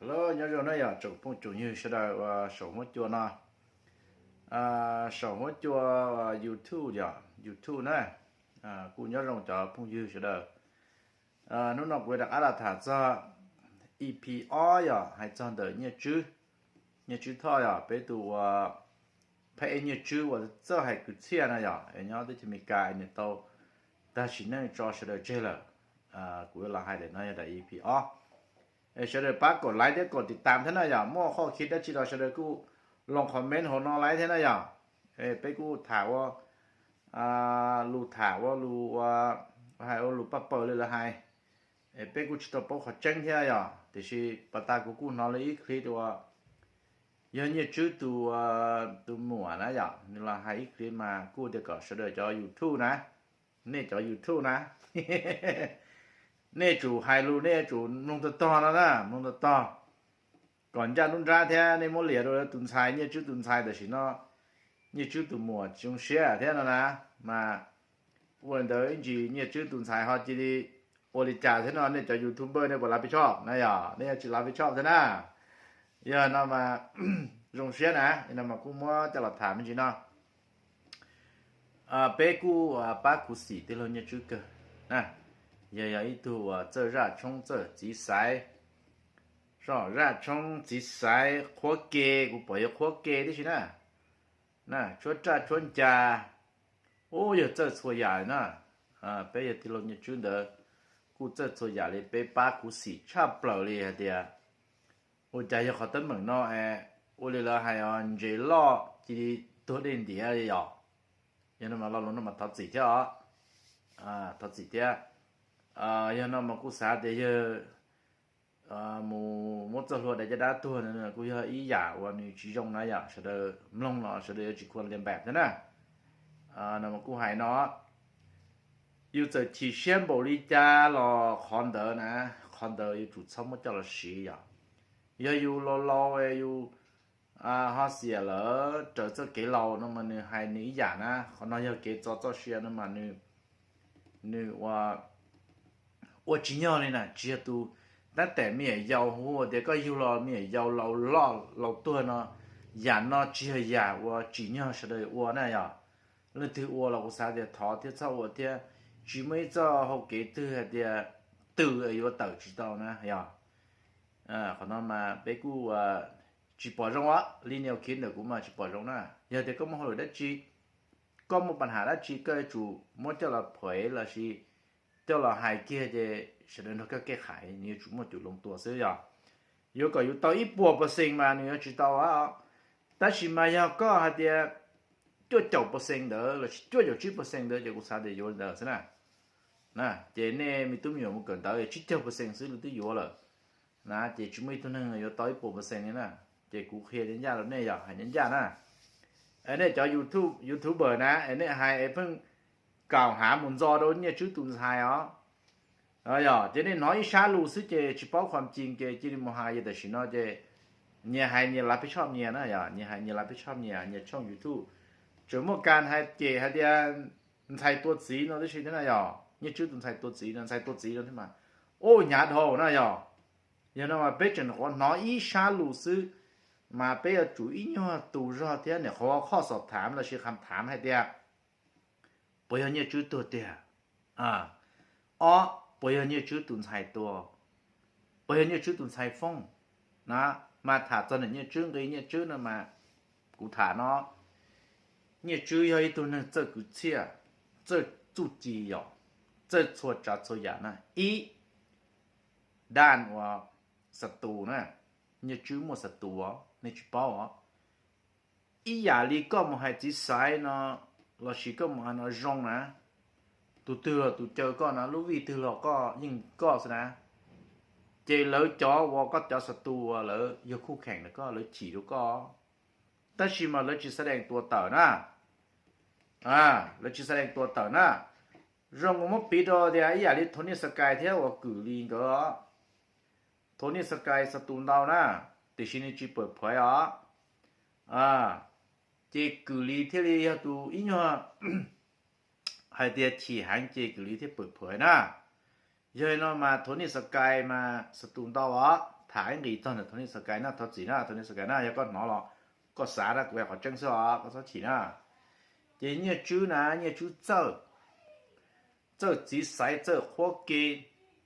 Hello, nyob zoo na yom, tsoom phooj tsoom ywg sawv daws uas saum huab cua no, saum huab cua YouTube yom, YouTube na, kuj nyob zoo cov phooj ywg sawv daws. Hnub no kuv rov qab los tham txog E P ob yom, hais txog ntawm Nyiaj Tswb, Nyiaj Tswb Thoj yom, peb tus uas phab ej Nyiaj Tswb uas txawj hais kwv txhiaj no yom, es nyob teb chaws Amelikas nws tau tag sim neej tso sawv daws tseg lawm. Kuv yuav los hais lawm no yog daim E P ob. Sawv daws pab kaum like thiab kaum tiv tam thiab na yom, muaj qhov kev dab tsi los sawv daws kuj los comment hauv no laiv thiab na yom. Peb kuj tham ua lus tham ua lus ua hais ua lus paj paws li lawv hais. Peb kuj tsis tau paub qhov tseeb thiab yom, tiam sis pas tas kuv kuj hnov li ib clip uas yog Nyiaj Tswb tus, tus muam na yom, nws los hais ib clip mas kuj tias kom sawv daws cov YouTube na, nej cov YouTube na, nej tsum hais lus nej yuav tsum mloog tog tog no na, mloog tog tog kom ncaj nruab nrab thiab nej muab liam rau tus ntxhais, Nyiaj Tswb tus ntxhais tam sim no, Nyiaj Tswb tus muam tsis zoo siab thiab no na. Mas ua li ntawd ib ntsis Nyiaj Tswb tus ntxhais ho cia li ua li cas thiab no, nej cov YouTuber nej puas lav pis tshoj na yom, nej yuav tsis lav pis tshoj thiab na. Yog no mas zoo siab na, no mas kuj muab coj los tham me ntsis no. Peb kuj pab khuv xim tij laug Nyiaj Tswb kawg na, yog yog ib tug uas txawj zaj tshoob txawj txiv xaiv, zaj tshoob txiv xaiv qhuab ke, kuv pom yog qhuab ke tib si na, na tshuab raj tshuab ncas, ub yog txawj txhua yam na. Peb yog tij laug Nyiaj Tswb ntawd kuj txawj txhua yam li, peb pab khuv xim tshaj plaws li hais tias ua cas yog qhov teeb meem no es ua li lawv hais os, ntses loj cia li tuag dej ntiav li yom. Yog no mas lo lus no mas thov txim thiab os, thov txim thiab. Yog no mas kuj xav tias yawg mus muab txoj hlua daim caj dab tuag no kuj yog ib yam uas nws tsis zoo na yom, sawv daws mloog los sawv daws yuav tsis khuam liam npam thiab na. No mas kuj hais no, yus txawm chim siab npaum li cas los qhov ntawd na, qhov ntawd yuav tsum txhob muab coj los siv yom. Yog yus laus laus yus ho xiam lawm raws txoj kev laus no mas nws hais nws ib yam na, qhov no yog kev txo txoj sia no mas nws ua ua tsis nyog li na, tsis yog tus tab tom me nyuam yaus hu tias koj yug los me nyuam yaus laus loj laus tuag no, yam no tsis yog yam uas tsim nyog sawv daws ua na yom. Leej twg ua los kuv xav tias thov thiab txhob ua thiab, tsis muaj ib txoj hau kev twg hais tias twm yuav tawm tsis tau na yom. Qhov no mas peb kuj tsis pom zoo os, li nias khiv ntawm kuv mas tsis pom zoo na. Yog tias koj muaj hauj lwm dab tsi, koj muaj pab ham dab tsi koj yuav tsum muab coj los phuam los sis coj los hais kiag ces sawv daws nrog koj kej khais, nws yuav tsum muaj cus loo tua xwb yom. Yuav kom yus tau ib puas percent mas nws yuav tsis tau. Tab sis mas yog koj hais tias cuaj caum percent ntawd los sis cuaj caum tsib percent ntawd ces kuv xav tias yuav li ntawd xwb na. Ces nej me tub me nyuam mus kawm ntawv tsib caug percent xwb lawv twb yuav lawm na, ces tsis muaj ib tug neeg yuav tau ib puas percent li na. Ces kuv qhia ncaj ncaj rau nej yom, hais ncaj ncaj na. Es nej cov YouTube, YouTuber na, es nej hais es pheej kaum hav mus ntxo rau Nyiaj Tswb tus ntxhais os. Yog ces nej hnov ib sab lus xwb ces tsis paub qhov ncim ces cia li mus hais, yog tam sim no ces nyias hais nyias lav peb tshoj nyias na yom, nyias hais nyias lav peb tshoj nyias, nyias tshooj YouTube tseem muaj kas hais cem hais tias ntxhais tua txiv no tib si thiab na yom, Nyiaj Tswb tus ntxhais tua txiv no, ntxhais tua txiv no thiab mas, ub hnyav dhau na yom. Yog no mas peb tseem nyuam qhuav hnov ib sab lus xwb, mas peb yuav tsum ib nyuag tu zog thiab, nyuam qhuav qhoj xom thav los sis kham thav hais tias puas yog Nyiaj Tswb tuag tiag? Ob, puas yog Nyiaj Tswb tus ntxhais tua? Puas yog Nyiaj Tswb tus ntxhais foob na? Mas tham txog niam Nyiaj Tswb nqi Nyiaj Tswb no mas kuv tham no, Nyiaj Tswb yog ib tug neeg txawj kwv txhiaj, txawj txuj ci yom, txawj txhua tsav txhua yam na. Ib, daj uas xav tus na, Nyiaj Tswb muaj xav tus os, nej tsis paub os. Ib yam li koj mus hais txiv xaiv no los sis koj mus hais no zoo na, tus twg los tus caw koj na, lub vij twg los koj yeej koj xwb na. Ces lawv cov uas koj cov xav tus uas lawv yog khuj kheem na koj, lawv chim rau koj, tab sis mas lawv tsis xav dees tua tawm na. Lawv tsis xav dees tua tawm na. Zoo uas muab piv rau tias ib yam li Tony Sky thiab uas Kwm Lis nkawd os. Tony Sky xav tus ntau na, tiam sis nws tsis pawm phaiv os. Ces Kwm Lis thiaj li yog tus ib nyuag hais tias chim heev ces Kwm Lis thiaj pawm phaiv na. Yog li no mas Tony Sky mas xav tus ntau os. tham ib nqis txog ntawm Tony Sky na, thov txim na Tony Sky na, yog koj hnov los koj xav na, kuv hais qhov tseeb xwb os, koj txhob chim na. Ces Nyiaj Tswb na, Nyiaj Tswb txawj, txawj txiv xaiv, txawj qhuab ke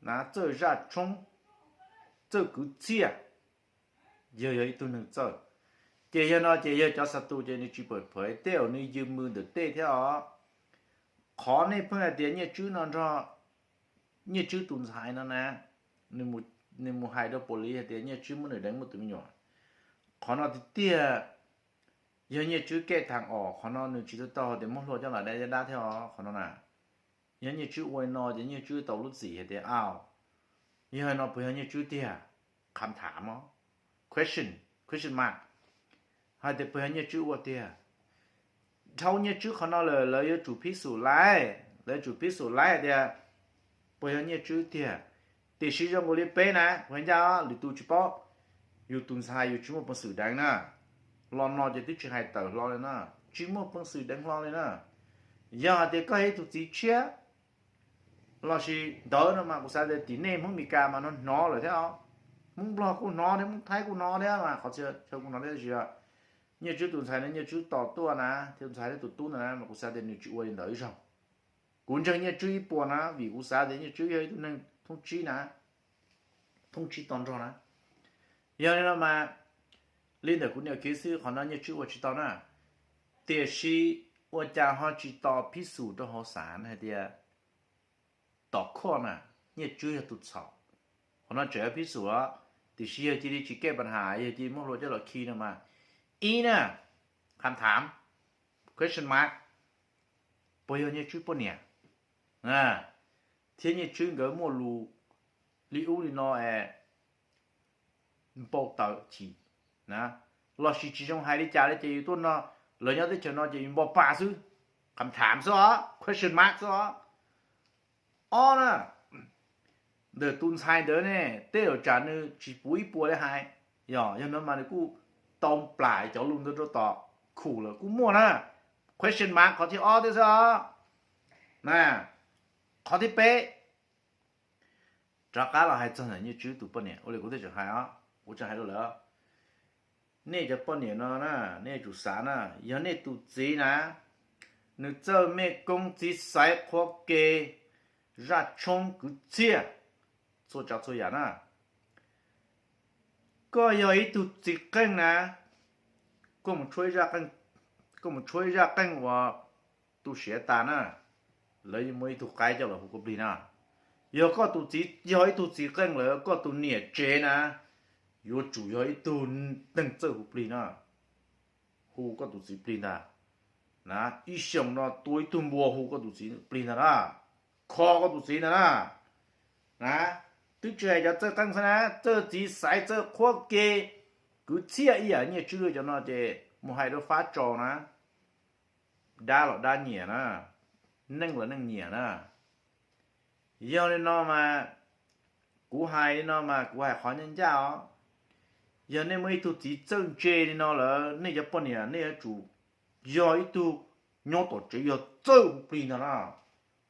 na, txawj zaj tshoob, txawj kwv txhiaj, yog yog ib tug neeg txawj. Ces yog no ces yog cov xa tus ces nws tsis pawm phawv tej uas nws yws mws ntawm tej thiab os. Qhov nej pheej hais tias Nyiaj Tswb no nrog Nyiaj Tswb tus ntxhais no na, nws mus hais rau pom li hais tias Nyiaj Tswb muab nws deev muaj tus me nyuam. Qhov no tiag tiag yog Nyiaj Tswb kej thav os, qhov no nws tsis tau tau hais tias muab hlua coj los dab dab thiab os qhov no na. Yog Nyiaj Tswb ua li no ces Nyiaj Tswb tau lub txim hais tias, au, yog no puas yog Nyiaj Tswb tiag? Qham tham os, question, question mark, hais tias puas yog Nyiaj Tswb ua tiag? Dhau Nyiaj Tswb qhov no lawm lawv yuav tsum phib xum laib, lawv yuav tsum phib xum laib hais tias puas yog Nyiaj Tswb tiag. Tiam sis zoo nkaus li peb na, kuv hais ncaj lwm tus tsis paub, yus tus ntxhais yus tsis muaj peev xwm deev na. Los no ces twb tsis hais tawm hlo li na, tsis muaj peev xwm deev hlo li na. Yog hais tias koj yog ib tug txiv tshiab lossis ntawd no mas kuv xav tias tim nej Hmoob Meskas mas no hnov lawm thiab os. Hmoob Nplog kuj hnov thiab, Hmoob Thaib kuj hnov thiab mas qhov txhia chaw kuj hnov thiab, tiam sis Nyiaj Tswb tus ntxhais no Nyiaj Tswb tos tuaj na, thiab tus ntxhais thiab tus tub ntawd na mas kuv xav tias nws tsis ua li ntawd ib zaug. Kuv ntseeg Nyiaj Tswb ib puas na, vim kuv xav tias Nyiaj Tswb yog ib tug neeg thoob tsib na, thoob tsib tog nrog na. Yog li no mas li ntawm kuv niam kiv xwb, qhov no Nyiaj Tswb ua tsis tau na. Tiam sis ua cas ho tsis tos phib xum rau hauv xav hais tias tom khoj na, Nyiaj Tswb yog tus txhaum? Qhov no tseem yog phib xum os, tiam sis yog cia li tsis kej pas has, yog cia li muab hlua coj los khi no mas, ib na, qham tham, question mark, puas yog Nyiaj Tswb poj niam? Thiab Nyiaj Tswb nkawd muaj lus li ub li no es npau taws chim na, lossis tsis zoo hais li cas li ces yus tuaj no, lawv nyob teb chaws no ces yus npau pas xwb, qham tham xwb os, question mark xwb os. Ob na, ntawm tus ntxhais ntawd ne, tej zaum tsam nws tsis puv ib puas li hais, yog yog no mas nws kuj tau plam cov lus ntawd rau tom khum lawm kuj muaj na. Question mark qhov thib ob thiab xwb os. Na, qhov thib peb, rov qab los hais txog ntawm Nyiaj Tswb tus poj niam, ua li kuv thiaj tseem hais os, kuv tseem hais rau lawv, nej cov poj niam no na, nej yuav tsum xav na, yog nej tus txiv na, nws txawj mej koob txiv xaiv qhuab ke, zaj tshoob kwv txhiaj, txhua tsav txhua yam na, koj yog ib tug txiv qeej na, koj mus tshuab ib zaj qeej, koj mus tshuab ib zaj qeej uas tu siav tas na, lawv yuav muaj ib tug qaib coj los hu koj plig na. Yog koj tus txiv yog ib tug txiv qeej lawm, koj tus niam tsev na, yuav tsum yog ib tug neeg txawj hu plig na, hu koj tus txiv plig ntag. Na, ib xyoos no tua ib tug npua hu koj tus txiv plig ntag na, kho koj tus txiv ntag na. Na, twb tsis hais cov txawj qeej xwb na, txawj txiv xaiv, txawj qhuab ke, kwv txhiaj ib yam Nyiaj Tswb cov no ces mus hais rau fab tsaus na, dab los dab nyiam na, neej los neej nyiam na. Yog li no mas, kuv hais li no mas kuv hais qhov ncaj ncaj os. Yog nej muaj ib tug txiv txawj ntse li no lawm, nej cov poj niam nej yuav tsum yog ib tug nyob tom tsev yog txawj hu plig ntag na.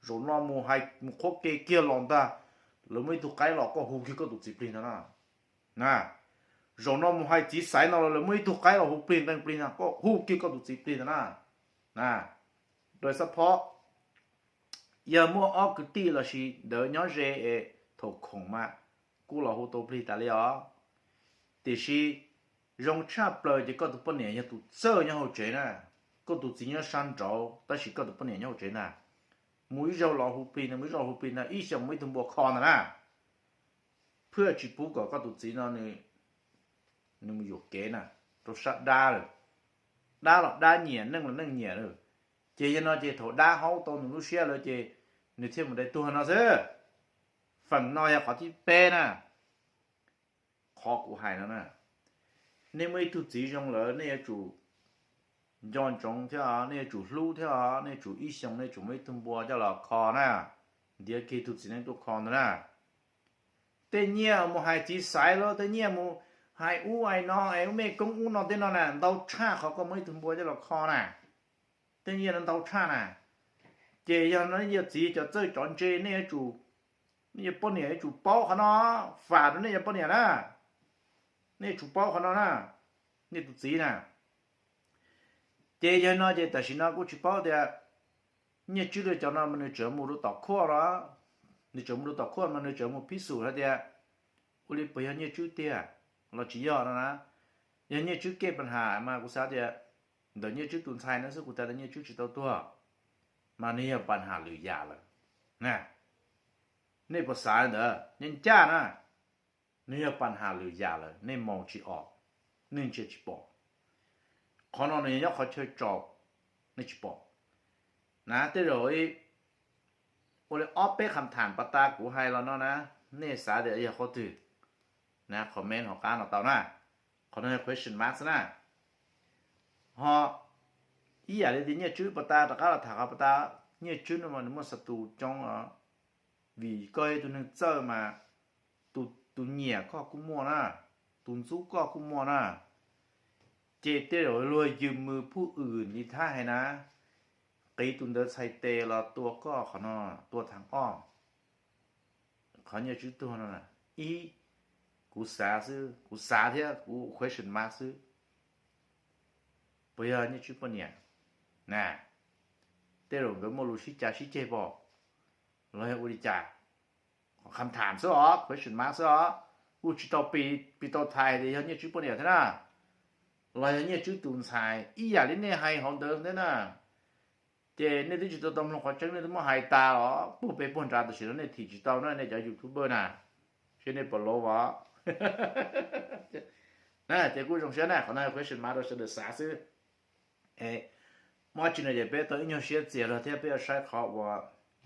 Zaum no mus hais mus qhuab ke kiag los ntag, lawv muaj ib tug qaib los koj hu kiag koj tus txiv plig ntag na. Na, zaum no mus hais txiv xaiv no los lawv muaj ib tug qaib los hu plig nqees plig ntag, koj hu kiag koj tus txiv plig ntag na. Na, dai xab phob, yog muaj ob kwv tij lossis ntawd nyob ze es thaum khoom mas kuj los hu tau plig tas li os. Tiam sis zoo tshaj plaws ces koj tus poj niam yog tus txawj nyob hauv tsev na, koj tus txiv nyob sab nraud tab sis koj tus poj niam nyob hauv tsev ntag. Mus ib zaug los hu plig ntag, mus ib zaug hu plig ntag, ib xyoos muaj ib tug npua kho ntag na. Phwj tsis pub kom koj tus txiv no nws mus yuam kev na, rau sab dab lawm. Dab los dab nyiam, neej los neej nyiam lawm. Ces yog no ces thaum dab haub tau nws lub siab lawm ces nws thiaj mus dai tuag no xwb. Feem no yog qhov thib peb na. Qhov kuv hais no na, nej muaj ib tug txiv zoo lawm nej yuav tsum nco ntsoov thiab, nej yuav tsum hlub thiab, nej yuav tsum ib xyoos nej yuav tsum muaj ib tug npua coj los kho na, ntiav kiag tus txiv neej tuaj kho ntag na. Tej nyiaj mus hais txiv xaiv los tej nyiaj mus hais ub hais no es ub mej koob ub no tej no na ntau tshaj qhov koj muaj ib tug npua coj los kho na. Tej nyiaj no ntau tshaj na. Ces yog no nej yog txiv cov txawj cov ntse nej yuav tsum, nej cov poj niam yuav tsum paub qhov no, fam rau nej cov poj niam na. Nej tsum paub qhov no na, nej tus txiv na. Ces yog no ces tam sim no kuj tsis paub tias Nyiaj Tswb rau cov no mas nws tseem mus rau tom court no, nws tseem mus rau tom court mas nws tseem mus phij xum hais tias ua li puas yog Nyiaj Tswb tiag los tsis yog no na. Yog Nyiaj Tswb kej pab ham mas kuv xav tias ntawm Nyiaj Tswb tus ntxhais no xwb kuv tas tas Nyiaj Tswb tsis tau tuag, mas nws yog pab ham lwm yam lawm. Nej puas xav li ntawd? Nyob ncaj na, nws yog pab ham lwm yam lawm, nej maus tsis os, nej ntsia tsis pom. Qhov no nws yog nyob qhov chaw tsaus, nej tsis pom na. Tej zaum ua li ob peb qhov tham pas tas kuv hais los no na, nej xav tias yog qhov twg na, comment hauv qab no tau na. Qhov no yog question mark xwb na. Ho ib yam li tias Nyiaj Tswb pas tas rov qab los tham qhov pas tas, Nyiaj Tswb no mas nws muaj xav tus coob os, vim koj yog tus neeg txawj mas tus nyiam koj kuj muaj na, tus ntxub koj kuj muaj na. Ces tej zaum luag yws mws phuj wm li thab hais na, qiv tus ntawd txhais tes los tua koj qhov no, tua thab ob. Qhov Nyiaj Tswb tuag no na, ib, kuv xav xwb, kuv xav thiab kuv question mark xwb, puas yog Nyiaj Tswb poj niam na? Tej zaum nkawd muaj lus sib cav sib ceg pom los yog ua li cas? Qhov kham tham xwb os, question mark xwb os. Kuj tsis tau piv, piv tau thaiv tias yog Nyiaj Tswb poj niam thiab na, los yog Nyiaj Tswb tus ntxhais ib yam li nej hais hauv ntawd thiab na. Ces nej twb tsis tau tau mloog qhov tseeb, nej twb muab hais tas los puag pem puag nrad, tam sim no nej thim tsis tau na nej cov YouTuber na, seb nej puas lov os. Ces kuj zoo siab na, qhov no question mark rau sawv daws xav xwb. Muaj dab tsi no ces peb tau ib nyuag siab txias lawm thiab peb yuav saib qhov uas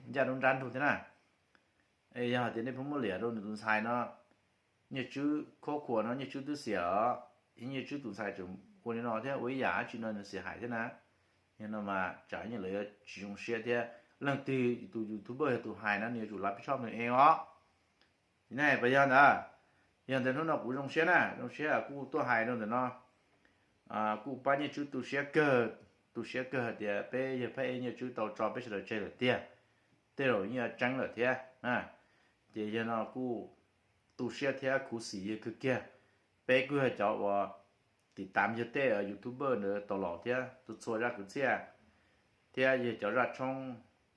ncaj nruab nrab nrug thiab na. Yog hais tias nej pheej muab liam rau nws tus ntxhais no, Nyiaj Tswb khuab khuas no Nyiaj Tswb twb xiam os, Nyiaj Tswb tus ntxhais tseem ua li no thiab ua ib yam dab tsi no nws xiam hais thiab na. Yog no mas tsam ib nyuag lawv yuav tsis zoo siab thiab leej twg tus YouTuber yog tus hais na nws yuav tsum lav pij tshoj nws ev os. Ces ne puas yog ntawd? Yog ntawd hnub no kuv zoo siab na, zoo siab kuj tuaj hais rau ntawm no, kuj pab Nyiaj Tswb tu siab kawg, tu siab kawg hais tias peb yawg phab ej Nyiaj Tswb tau tso peb sawv daws tseg lawm tiag, tej zaum yeej yuav tseeb lawm thiab. Ces yog no kuj tu siab thiab khuv xim yawg kawg kiag. Peb kuj yog cov uas tim tav yawg tej YouTuber ntawd tau los thiab, txhua txhua zaj kwv txhiaj thiab yawg cov zaj tshoob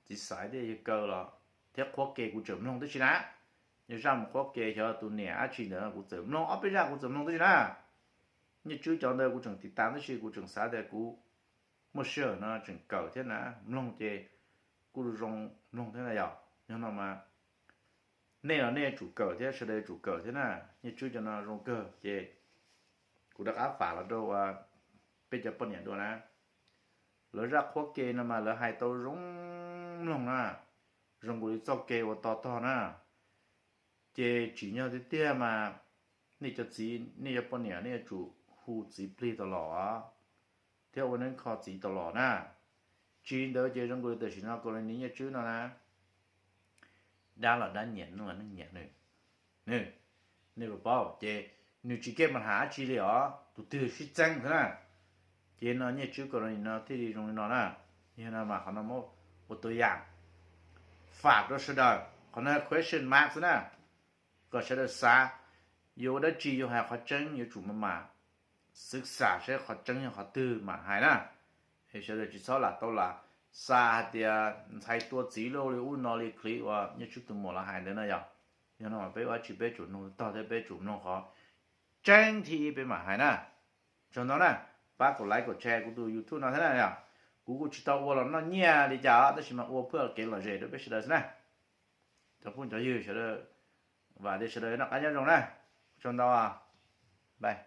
txiv xaiv tej yawg kaw los thiab qhuab ke kuv tseem mloog tib si na. Yawg zaj mus qhuab ke xyov tus niam dab tsi ntawd kuv txawm mloog, ob peb zaj kuv txawm mloog tib si na. Nyiaj Tswb cov ntawd kuv tseem tim tav tib si, kuv tseem xav tias kuv muaj sij hawm no tseem kawm thiab na, mloog ces kuj zoo mloog thiab na yom. Yog no mas nej los nej yuav tsum kawm thiab sawv daws yuav tsum kawm thiab na. Nyiaj Tswb cov no zoo kawg ces kuv rov qab fam los rau peb cov poj niam dua na. Lawv zaj qhuab ke no mas lawv hais tau zoo mloog na, zoo nkaus li txoj kev ua tog tog na. Ces tsim nyog tiag tiag mas nej cov txiv, nej cov poj niam nej yuav tsum hu txiv plig tau los thiab ua neeb kho txiv tau los na. Tsis li ntawd ces zoo nkaus li tam sim no Kaus Lis Nyiaj Tswb no na, dab los dab nyiam, neeg los neeg nyiam nws. Nej puas paub ces nws tsis kej mas ham dab tsi li os, tus twg sib txeeb xwb na. Ces no Nyiaj Tswb Kaus Lis no thiaj li zoo li no na. Yog no mas qhov no muab ua tua yam fam rau sawv daws, qhov no question mark xwb na, kom sawv daws xav, yuav ua dab tsi yuav hais qhov tseeb yuav tsum mam mam xwv xam seb qhov tseeb yog qhov twg mam hais na. Es sawv daws tsis txhob lam tau lam xav hais tias ntxhais tua txiv loj li ub no li clip uas Nyiaj Tswb tus muam los hais ntawd no yog. Yog no mas peb ua dab tsi peb tsum mloog tog thiab peb tsum mloog qhov tseeb thiab peb mam hais na. Tsaug ntau na, pab kom like kom share kuv tus YouTube no thiab na yom. Kuv kuj tsis tau ua los noj nyiaj li cas os, tab sis mas ua phuaj kev lom zem rau peb sawv daws xwb na. Cov phooj cov ywg sawv daws, vam tias sawv daws noj qab nyob zoo na. Tsaug ntau, bye.